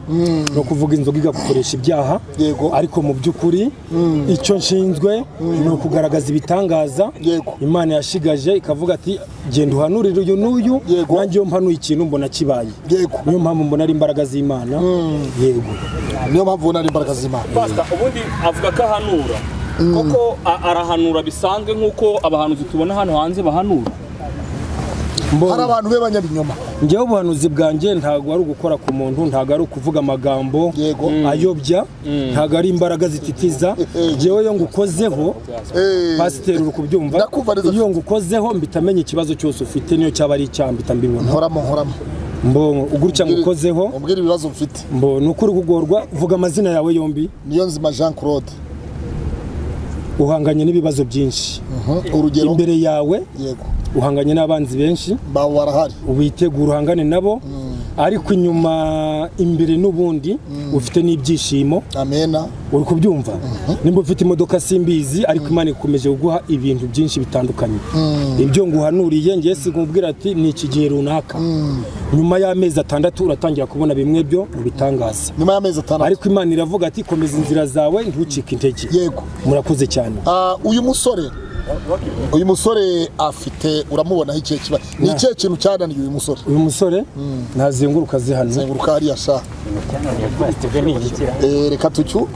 no kuvuga inzoga igakoresha ibyaha. Yego. Ariko mu by'ukuri icyo nshinzwe ni ukugaragaza ibitangaza. Yego. Imana yashigaje ikavuga ati genda uhanurire uyu n'uyu nanjye iyo mpanuye ikintu mbona kibaye. Yego. Niyo mpamvu mbona ari imbaraga z'Imana. Yego. Niyo mpamvu mbona ari imbaraga z'Imana. Pastor ubundi avuga ko ahanura koko arahanura bisanzwe nkuko abahanuzi tubona hano hanze bahanura. Hari abantu b'abanyabinyoma. Njyewe ubuhanuzi bwanjye ntago ari ugukora ku muntu, ntago ari ukuvuga amagambo ayobya, ntago ari imbaraga zititiza. Njyewe iyo ngukozeho pasiteri uri kubyumva, iyo ngukozeho mbitamenye ikibazo cyose ufite niyo cyaba ari icyaha mbita mbibona. Nkoramo Mbongo ugurutya ngukozeho umbwira ibibazo mfite. Mbo nukuri kugorwa vuga amazina yawe yombi. Niyonzima Jean Claude. Uhanganye n'ibibazo byinshi. Urugero imbere yawe. Yego. Uhanganye n'abanzi benshi bawe barahari, witegura uhangane nabo. Ariko inyuma imbere n'ubundi ufite n'ibyishimo. Amena. Uri kubyumva? Nimba ufite imodoka simbizi, ariko Imana ikomeje kuguha ibintu byinshi bitandukanye. Ibyo nguhanuriye ngiye sinkubwira ati ni iki gihe runaka. Nyuma y'amezi 6 uratangira kubona bimwe byo mu bitangaza. Nyuma y'amezi 6. Ariko Imana iravuga ati komeza inzira zawe ntucike intege. Yego. Murakoze cyane. Uyu musore afite, uramubonaho ikihe kiba? Ni ikihe kintu cyananiye uyu musore? Uyu musore ntazenguruka zihano. Zenguruka hariya sha. Reka tucyumve.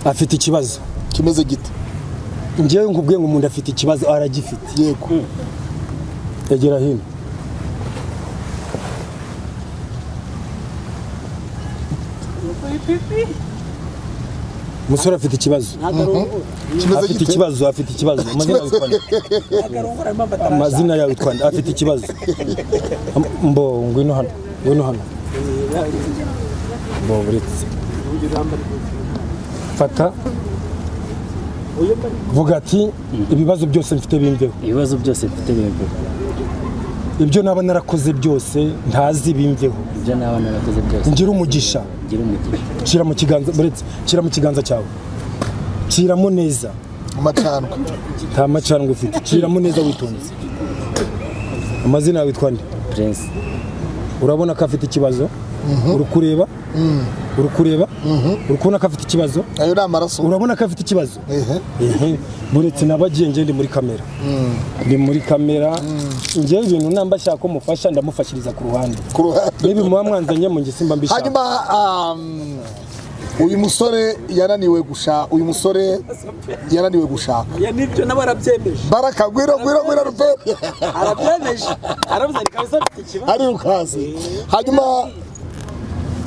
Afite ikibazo. Kimeze gite? Njyewe nkubwiye ngo umuntu afite ikibazo aragifite. Yego. Egera hino. Musore afite ikibazo. Afite ikibazo, afite ikibazo. Amazina yawe twanda afite ikibazo. Mbo ngwino hano, ngwino hano. Mbo buretse. Fata. Vuga ati ibibazo byose mfite bimveho. Ibibazo byose mfite bimveho. Ibyo naba narakoze byose ntazi bimveho. Ibyo naba narakoze byose. Ngira umugisha. Ngira umugisha. Shira mu kiganza, buretse, shira mu kiganza cyawe. Shiramo neza. Amacandwe. Nta macandwe ufite. Shiramo neza witonze. Amazina yawe witwa nde? Prince. Urabona ko afite ikibazo? Uri kureba? Uri kureba? Uri kubona ko afite ikibazo? Ayo ni amaraso. Urabona ko afite ikibazo? Buretse nabagiye nge ndi muri kamera. Ndi muri kamera. Nge ibintu namba shaka ko mufasha ndamufashiriza ku ruhande. Ku ruhande. Nibi muba mwanzanye mu nge simba mbishaka. Hanyuma uyu musore yananiwe gushaka, uyu musore yananiwe gushaka. Ya nibyo nabo arabyemeje. Baraka gwiro gwiro gwiro rupe. Arabyemeje. Aravuze ni kabisa afite ikibazo. Ari ukazi. Hanyuma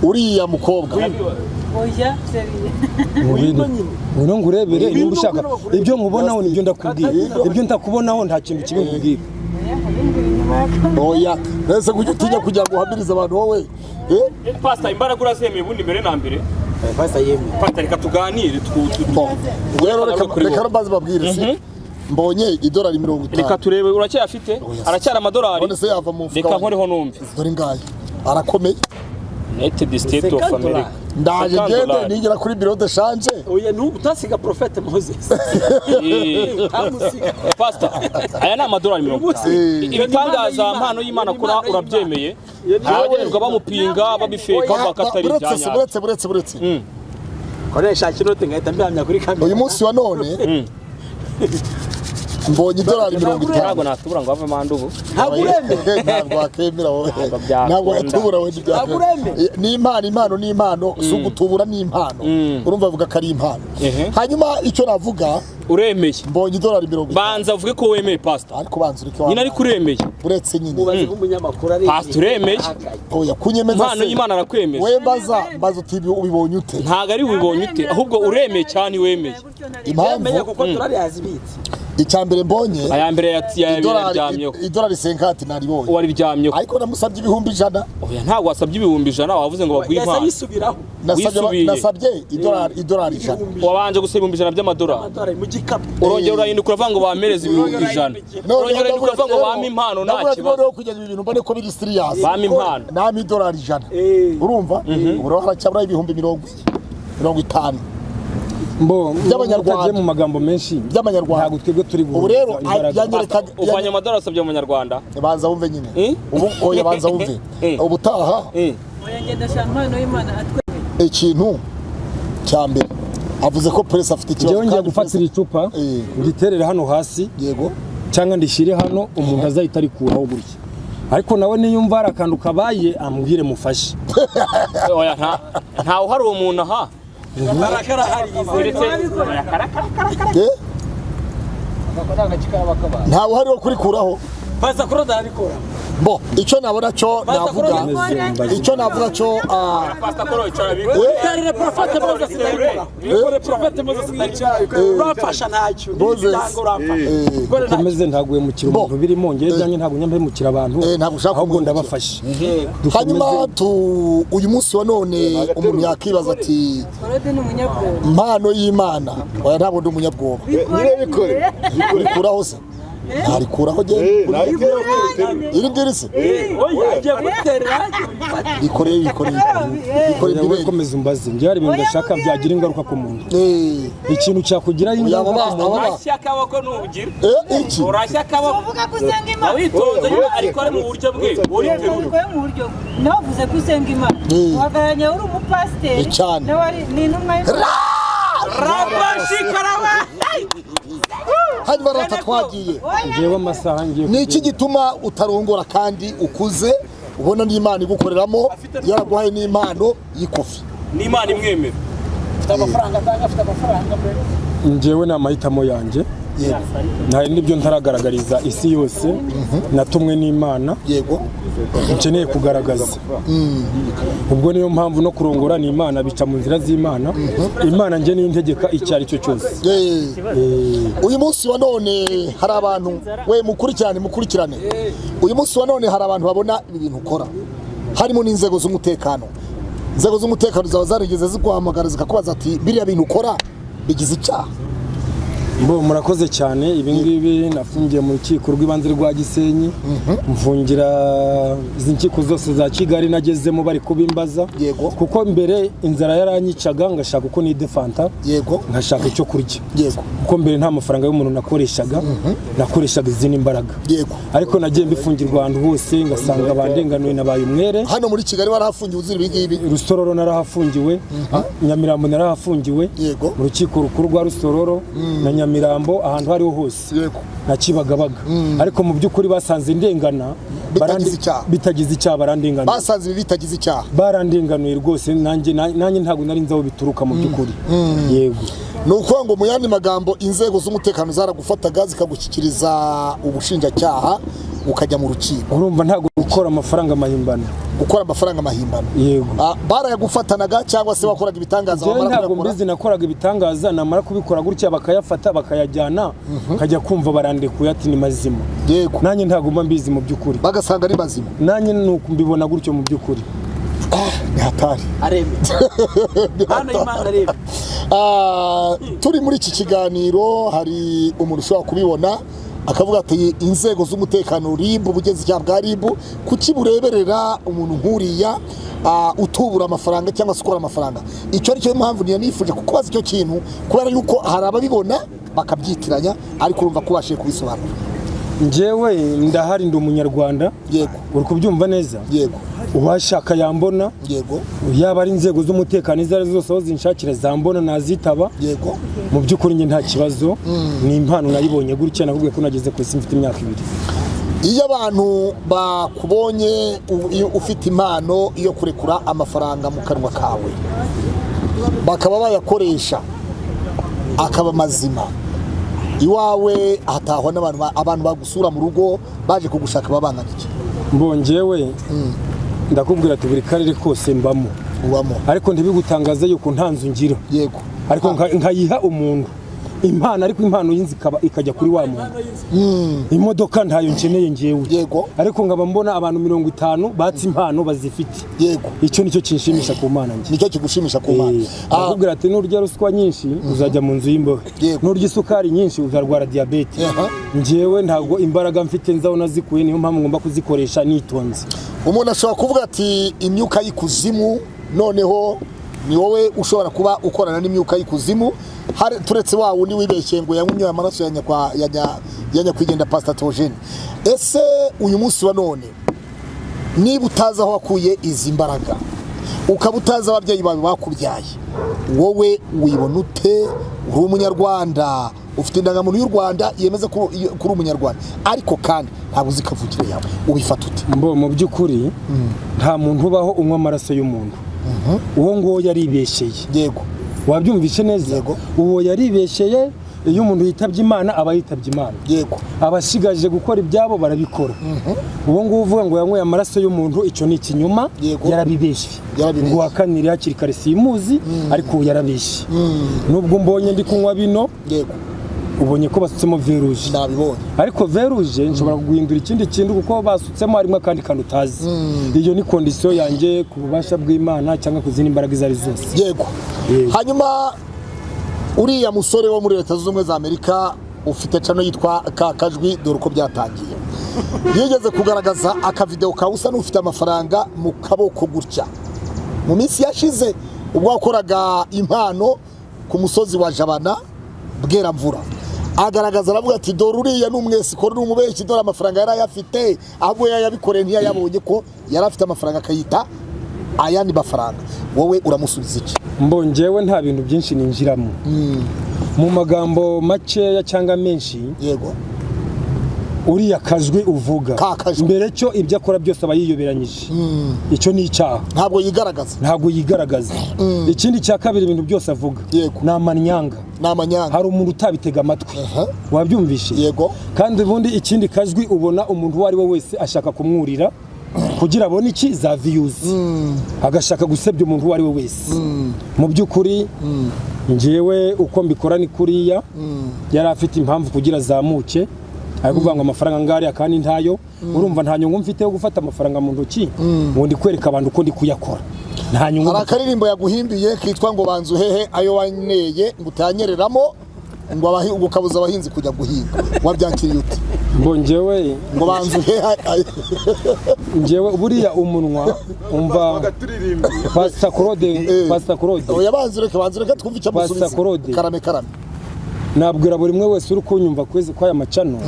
uriya mukobwa. Oya seriye. Ngwino ngurebere nimba ushaka ibyo nkubonaho nibyo ndakubwira. Ibyo ntakubonaho nta kintu kimwe nkubwira. Oya, nese kujya utinya kugira ngo uhamirize abantu wowe. Pastor imbaraga urazemeye ubundi mbere na mbere. Pastor yemeye. Pastor reka tuganire rero reka mbaze babwire si. Mbonye idolari 50. Reka turebe uracyafite? Aracyari amadolari. None se yava mu mfuka. Reka nkoreho numve. Dore ngaye. Arakomeye. United States of America. Ndaje ngende nigera kuri bureau de change. Oya utasiga Prophet Moses. Pastor, aya ni amadolari 50. Ibitangaza mpano y'Imana kura urabyemeye. Abagenerwa bamupinga babifeka bakatari ibyanya. Buretse. Koresha kinote ngahita mbihamya kuri kamera. Uyu munsi wa none mbonye idolari 50. Ntabwo natubura ngo ave mande ubu. Ntabwo uremeye. Ntabwo wakemera wowe. Ntabwo watubura wowe. Ntabwo uremeye. Ni impano, impano ni impano, si ugutubura ni impano. Urumva avuga ko ari impano. Hanyuma icyo navuga uremeye. Mbonye idolari 50. Banza uvuge ko wemeye pastor. Ariko banza ureke wa. Nyina ariko uremeye. Uretse nyine. Ubaze nk'umunyamakuru ari. Pastor uremeye. Oya kunyemeza. Impano y'Imana arakwemeza. We mbaza uti ubibonye ute? Ntabwo ari ubibonye ute, ahubwo uremeye cyane wemeye. Impamvu kuko turari yazibitse. Icyambere mbonye aya mbere yaryamyeho idolari 50 naribonye wariryamyeho, ariko namusabye 100,000. Oya ntabwo wasabye 100,000, wavuze ngo baguhe impano. Nasabye idolari 100. Wabanje gusaba 100,000 by'amadolari mu gikapu, urongera urahinduka uravuga ngo bamereze 100,000, urongera urahinduka uravuga ngo bampe impano. Nta kibazo no kugeza ibintu mbone ko biri serious, bampe impano nami idolari 100. Urumva ubu haracyabura 50,000 Mbo by'abanyarwanda mu magambo menshi by'abanyarwanda ntabwo twebwe turi guhuza. Ubu rero yanyereka uvanye amadolari asabye umunyarwanda. Banza wumve nyine. Ubu oya banza wumve. Ubutaha oya ngenda shaka impano y'Imana atwemeye. Ikintu cya mbere avuze ko press afite ikibazo. Njyewe ngiye gufatira icupa nditerere hano hasi, yego, cyangwa ndishyire hano umuntu azahita arikuraho gutya. Ariko nawe niyumva hari akantu kabaye ambwire mufashe. Oya nta uhari uwo muntu aha. Ntawe uhari wo kurikuraho. Bo icyo nabona cyo navuga, icyo navuga cyo komeze ntaguhemukira umuntu birimo ngewe byanjye ntabwo nyamhemukira abantu, ahubwo ndabafasha. Hanyuma uyu munsi wa none umuntu yakibaza ati impano y'Imana, oya ntabwo ndi umunyabwoba, bikuraho se Ntarikuraho genda. Iri ngiri se? Oya, agiye guterera. Ikoreye ikoreye. Ikoreye wowe komeza umbaze. Njye hari ibintu ndashaka byagira ingaruka ku muntu. Ikintu cyakugiraho ingaruka ku muntu. Urashya akaboko nugira. Iki? Urashya akaboko. Uvuga ko usenga Imana. Witonze nyine ariko ari mu buryo bwe. Uri Ubikore mu buryo bwe. Nawe uvuze ko usenga Imana. Uhagararanye uri umupasiteri. Cyane. Nawe ari ni intumwa y'Imana. Rabashikaraba. Hanyuma rata twagiye. Njyewe amasaha ngiye. Ni iki gituma utarongora kandi ukuze ubona n'Imana igukoreramo yaraguhaye n'impano y'ikofi? N'Imana imwemera. Afite amafaranga atanga, afite amafaranga pe. Njyewe ni amahitamo yanjye. Yego. Nta n'ibyo ntaragaragariza isi yose. Natumwe n'Imana. Yego. Nkeneye kugaragaza. Ubwo niyo mpamvu no kurongora ni Imana, bica mu nzira z'Imana. Imana njye niyo ntegeka icyo ari cyo cyose. Uyu munsi wa none hari abantu we mukurikirane. Uyu munsi wa none hari abantu babona ibi bintu ukora. Harimo n'inzego z'umutekano. Inzego z'umutekano zaba zarigeze ziguhamagara zikakubaza ati biriya bintu ukora bigize icyaha. Bo murakoze cyane. Ibi ngibi nafungiye mu rukiko rw'ibanze rwa Gisenyi, mfungira izi nkiko zose za Kigali nagezemo bari kubimbaza. Yego. Kuko mbere inzara yaranyicaga ngashaka uko nidefanta. Yego. Nkashaka icyo kurya. Yego. Kuko mbere nta mafaranga y'umuntu nakoreshaga, nakoreshaga izindi mbaraga. Yego. Ariko nagiye mbifungirwa ahantu hose ngasanga bandenganuye nabaye umwere. Hano muri Kigali warahafungiwe uzira ibi ngibi? Rusororo narahafungiwe, Nyamirambo narahafungiwe. Yego. Mu rukiko rukuru rwa Rusororo na Nyamirambo ahantu hariho hose. Yego. Na Kibagabaga. Ariko mu by'ukuri basanze ndengana, bitagize icyaha barandengana. Basanze ibi bitagize icyaha. Barandinganuye rwose nanjye ntabwo nari nzi aho bituruka mu by'ukuri. Yego. Ni ukuvuga ngo mu yandi magambo inzego z'umutekano zaragufataga zikagushyikiriza ubushinjacyaha ukajya mu rukiko. Urumva ntabwo gukora amafaranga mahimbano. Gukora amafaranga mahimbano. Yego. Barayagufatanaga cyangwa se wakoraga ibitangaza wamara kubikora? Ntabwo mbizi, nakoraga ibitangaza namara kubikora gutya bakayafata bakayajyana nkajya kumva barandekuye ati ni mazima. Yego. Nanjye ntabwo mba mbizi mu by'ukuri. Bagasanga ari mazima. Nanjye nuko mbibona gutyo mu by'ukuri. Ni hatari. Arebe. Hano Imana arebe. Turi muri iki kiganiro hari umuntu ushobora kubibona akavuga ati inzego z'umutekano RIB, ubugenzacyaha bwa RIB kuki bureberera umuntu nkuriya utubura amafaranga cyangwa se ukora amafaranga. Icyo ari cyo mpamvu nifuje kukubaza icyo kintu kubera yuko hari ababibona bakabyitiranya ariko urumva ko ubashije kubisobanura. Njyewe ndahari ndi umunyarwanda. Yego. Uri kubyumva neza? Yego. Uwashaka yambona. Yego. Yaba ari inzego z'umutekano izo ari zose aho zinshakira zambona nazitaba. Yego. Mu by'ukuri njye nta kibazo. Ni impano nayibonye gutya, nakubwiye ko nageze ku isi mfite imyaka 2. Iyo abantu bakubonye ufite impano yo kurekura amafaranga mu kanwa kawe bakaba bayakoresha akaba mazima, iwawe hatahwa n'abantu, abantu bagusura mu rugo baje kugushaka babangana iki? Mbongewe ndakubwira ati buri karere kose mbamo. Ubamo. Ariko ntibigutangaze yuko nta nzu ngira. Yego. Ariko nkayiha umuntu impano, ariko impano y'inzu ikajya kuri wa muntu. Imodoka ntayo nkeneye ngewe. Yego. Ariko nkaba mbona abantu 50 batse impano bazifite. Yego. Icyo nicyo kinshimisha ku Mana njye. Nicyo kigushimisha ku Mana. Ndakubwira ati nurya ruswa nyinshi uzajya mu nzu y'imbohe. Nurya isukari nyinshi uzarwara diyabete. Ngewe ntabwo imbaraga mfite nzaho nazikuye, niyo mpamvu ngomba kuzikoresha nitonze. Umuntu ashobora kuvuga ati imyuka y'ikuzimu, noneho ni wowe ushobora kuba ukorana n'imyuka y'ikuzimu, turetse wa wundi wibeshye ngo yanyweye amaraso ya nyakwigendera Pastor Theogene. Ese uyu munsi wa none niba utazi aho wakuye izi mbaraga, ukaba utazi ababyeyi bawe bakubyaye, wowe wibona ute? Uri umunyarwanda, ufite indangamuntu y'u Rwanda yemeza ko uri umunyarwanda, ariko kandi ntabwo uzi kavukire yawe, ubifata ute? Mbo mu by'ukuri nta muntu ubaho unywa amaraso y'umuntu. Uwo nguwo yaribesheye. Yego. Wabyumvise neza? Yego. Uwo yaribesheye. Iyo umuntu yitabye Imana aba yitabye Imana. Yego. Abashigaje gukora ibyabo barabikora. Uwo nguwo uvuga ngo yanyweye amaraso y'umuntu, icyo ni ikinyoma. Yarabibeshye. Ngo wakanire hakiri kare simuzi, ariko yarabeshye. Nubwo mbonye ndi kunywa bino. Yego. Ubonye ko basutsemo veruje. Nabibonye. Ariko veruje nshobora kuguhindura ikindi kintu kuko basutsemo harimo akandi kantu utazi. Iyo ni kondisiyo yanjye ku bubasha bw'Imana cyangwa ku zindi mbaraga izo ari zose. Yego. Hanyuma uriya musore wo muri Leta Zunze Ubumwe za Amerika Ufite channel yitwa Kakajwi, dore uko byatangiye. Yigeze kugaragaza akavideo kawe usa n'ufite amafaranga mu kaboko gutya mu minsi yashize, ubwo wakoraga impano ku musozi wa Jabana Bweramvura. Agaragaza aravuga ati dore uriya ni umwesikoro, ni umubeshyi, dore amafaranga yari ayafite, ahubwo yayabikoreye ntiyayabonye ko yari afite amafaranga akayita ayandi mafaranga. Wowe uramusubiza iki? Mbongewe nta bintu byinshi ninjiramo mu magambo makeya cyangwa menshi. Yego. Uriya Kajwi uvuga mbere cyo ibyo akora byose aba yiyoberanyije, icyo ni icyaha, ntabwo yigaragaza, ntabwo yigaragaza. Ikindi cya kabiri, ibintu byose avuga ni amanyanga, ni amanyanga. Hari umuntu utabitega amatwi, wabyumvishe? Yego. Kandi ubundi ikindi Kajwi ubona umuntu uwo ari we wese ashaka kumwurira kugira abone iki za views, agashaka gusebya umuntu uwo ari we wese. Mu by'ukuri njyewe uko mbikora ni kuriya, yari afite impamvu kugira azamuke, ari kuvuga ngo amafaranga ngari akandi ntayo. Urumva nta nyungu mfite yo gufata amafaranga mu ntoki ngo ndi kwereka abantu uko ndi kuyakora, nta nyungu. Hari akaririmbo yaguhimbiye kitwa ngo banza uhehe ayo waneye ngo utanyereramo, ngo ukabuza abahinzi kujya guhinga. Wabyakiriye ute? Ngo njyewe ngo banza uhehe njyewe buriya umunwa umva Pastor Claude, Pastor Claude oya banza ureke, banza ureke twumve icyo amusubiza. Karame karame. Nabwira buri umwe wese uri kunyumva kwezi kwa aya macano,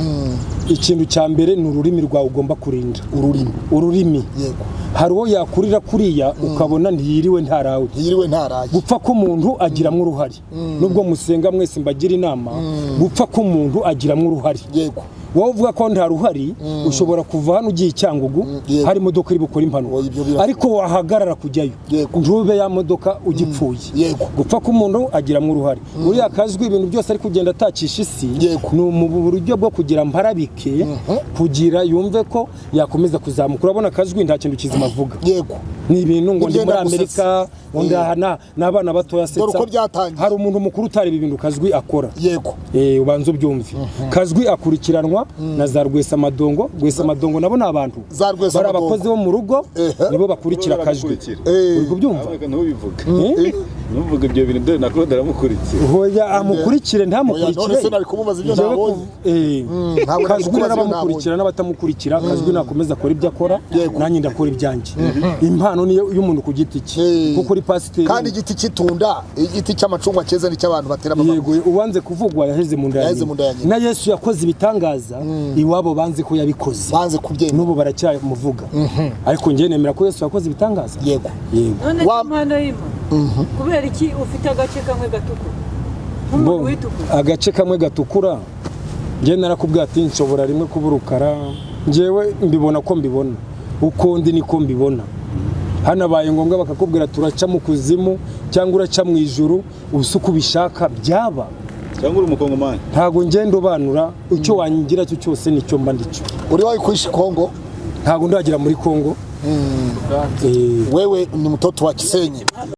ikintu cya mbere ni ururimi rwawe ugomba kurinda. Ururimi, ururimi. Yego. Hari uwo yakurira kuriya ukabona ntiyiriwe ntarawe, ntiyiriwe ntaraye. Gupfa k'umuntu agiramwo uruhare, nubwo musenga mwese mbagira inama, gupfa k'umuntu agiramwo uruhare. Yego. Wowe uvuga ko nta ruhari, ushobora kuva hano ugiye Cyangugu hari imodoka iri bukora impanuka, ariko wahagarara kujyayo ntube ya modoka ugipfuye. Gupfa k'umuntu agiramwo uruhare. Uriya Kajwi ibintu byose ari kugenda atakisha isi ni mu buryo bwo kugira mparabike, kugira yumve ko yakomeza kuzamuka. Urabona Kajwi nta kintu kizima avuga. Ni ibintu ngo ndi muri Amerika, ngo ndahana n'abana batoya setsa. Hari umuntu mukuru utareba ibintu Kajwi akora. Yego. Ubanza ubyumve. Kajwi akurikiranwa na za Rwesamadongo. Rwesamadongo nabo ni abantu bari abakozi bo mu rugo, nibo bakurikira Kajwi. Uri kubyumva? Ntubivuge, ntuvuge ibyo bintu, dore na Claude aramukurikira. Hoya amukurikire ntamukurikire. None se nari kumubaza ibyo nabonye. Kajwi n'abamukurikira n'abatamukurikira, Kajwi nakomeza akora ibyo akora, nanjye ndakora ibyanjye. Impano ni y'umuntu ku giti cye, kuko uri pasiteri. Kandi igiti cy'itunda, igiti cy'amacungwa cyeze ni cy'abantu batera amababa. Yego, uwanze kuvugwa yaheze mu nda ya nyina. Na Yesu yakoze ibitangaza, iwabo banze ko yabikoze, banze kubyemera, n'ubu baracyamuvuga. Ariko njye nemera ko Yesu yakoze ibitangaza. Yego. None impano y'Imana, kubera iki ufite agace kamwe gatukura? Nk'umuntu witukura. Agace kamwe gatukura, njye narakubwiye ati nshobora rimwe kuburukara, njyewe mbibona ko mbibona, uko ndi niko mbibona. Hanabaye ngombwa bakakubwira turaca mu kuzimu cyangwa uraca mu ijuru, ubusuku bishaka byaba. Cyangwa uri umukongomani? Ntago ngendo banura, icyo wangira cyo cyose nicyo mba ndicyo. Uri wayi kuishi Kongo? Ntago ndagira muri Kongo. Wewe ni mtoto wa Kisenyi.